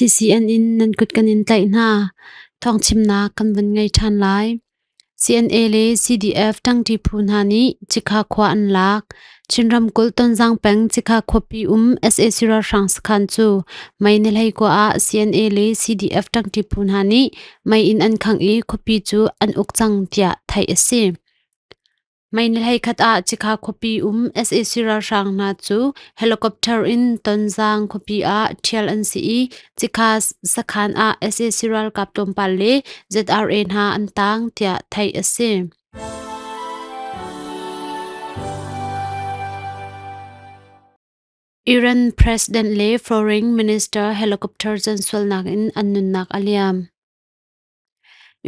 CCN in nan kut kan in tlaih hna. Thawngchimnak kan vun ngei ṭhan lai. CNA le CDF ṭangṭi phu hna nih Cikha khua an lak. Chin ramkulh Tonzang peng Cikha khuapi um sac ralhrang sakhan cu mei ni 19 ah CNA le CDF ṭangṭi phu hna nih mei in an khangh i khuapi cu an uk cang tiah theih a si. Mei ni 11 ah Cikha khuapi um sac ralhrang hna cu helicopter in Tonzang khuapi ah ṭhial an si i Cikha sakhan ah sac ralkap tlawmpal le ZRA hna an taang tiah theih a si. Iran President le Foreign Minister helicopter cansualnak in an nunnak a liam.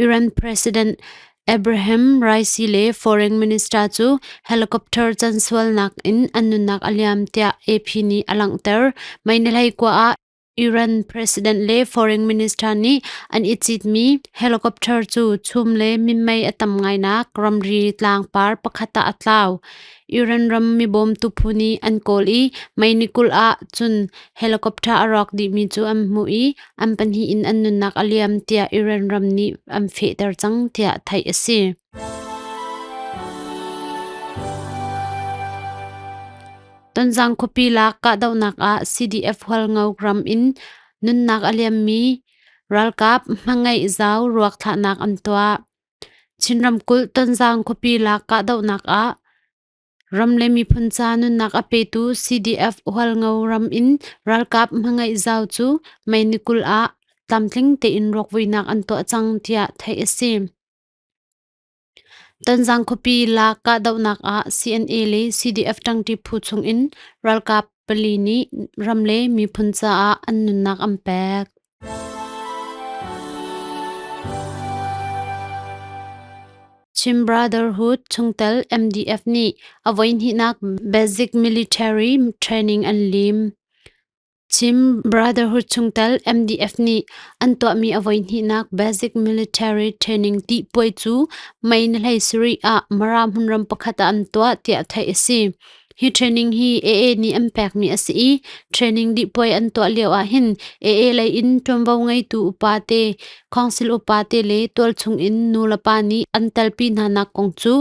Iran President Ebrahim Raisi le Foreign Minister cu helicopter cansualnak in an nunnak a liam tiah AP nih a langhter. May ni 19 ah Iran President le Foreign Minister nih an i citmi helicopter cu chum le minmei a tam ngainak ramri tlangpar pakhat ah a tlau. Iran ram mibawmtu phu nih an kawl i May ni 20 ah cun helicopter a rawk dihmi cu an hmuh i an pahnih in an nunnak a liam tiah Iran ram nih an fehter cang tiah theih a si. Tonzang khuapi lak kahdohnak ah CDF Hualngo ram in nunnak a liammi ralkap hmangaih zau ruak thlahnak an tuah. Chin ramkulh Tonzang khuapi lak kahdohnak ah Ram le miphun ca nunnak a petu CDF Hualngo ram in ralkap hmangaih zau cu May ni 20 ah tlamtling tein ruakvuinak an tuah cang tiah theih a si. Tonzang khuapi lak kahdohnak ah CNA le CDF ṭangṭi phu chungin ralkap pali nih ram le miphun caah an nunnak an pek. Chin Brotherhood chungtel MDF nih a voihnihnak Basic Military Training an lim. Chin Brotherhood chungtel MDF nih an tuahmi a voihnihnak Basic Military Training ti puai cu May ni 17 ah Mara hmunram pakhat ah an tuah tiah theih a si. Hi training hi AA nih an pekmi a si i training dih puai an tuah lio ahhin AA lei in ṭuanvo ngeitu upa te, council upa te le tualchung in nulepa nih an telpi hna nak kong cu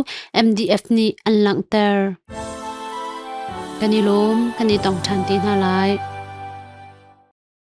MDF nih an langhter. Kan i lawm, kan i tong ṭhan te hna lai.